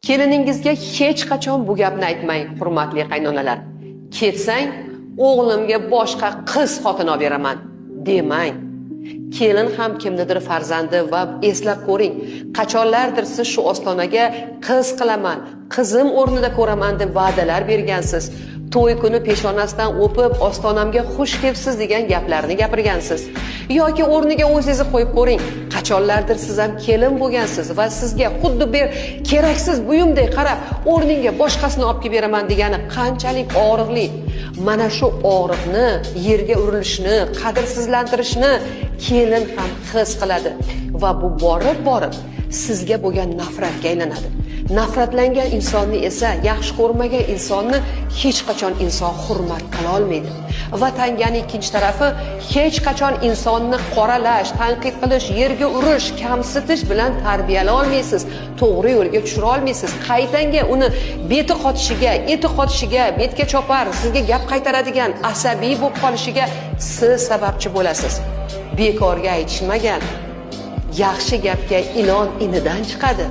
Keliningizga hech qachon bu gapni aytmang, hurmatli qaynonalar. "Ketsang, o'g'limga boshqa qiz xotin olib beraman", demang. Kelin ham kimnidir farzandi va eslab ko'ring, qachonlardir siz shu ostonaga qiz qilaman, qizim o'rnida ko'raman deb va'dalar bergansiz. To'y kuni peshonasidan o'pib, "Ostonamga xush kelibsiz" degan gaplarni gapirgansiz. Yoki o'rniga o'zingizni qo'yib ko'ring, qachonlardir siz ham kelin bo'lgansiz va sizga xuddi bir keraksiz buyumdek qarab, "O'rningga boshqasini olib kelib beraman" degani qanchalik og'riqli. Mana shu og'riqni, yerga urilishni, qadrsizlantirishni kelin ham his qiladi va bu borib borib sizga bo'lgan nafratga aylanadi. Nafratlangan insonni esa, yaxshi ko'rmagan insonni hech qachon inson hurmat qila olmaydi. Va tangani ikkinchi tarafi, hech qachon insonni qoralash, tanqid qilish, yerga urish, kamsitish bilan tarbiyalay olmaysiz, to'g'ri yo'lga tushira olmaysiz. Qaytanga uni beti qotishiga, eti qotishiga, betga chopar, sizga gap qaytaradigan, asabiy bo'lib qolishiga siz sababchi bo'lasiz. Bekorga aytishmagan, yaxshi gapga ilon inidan chiqadi.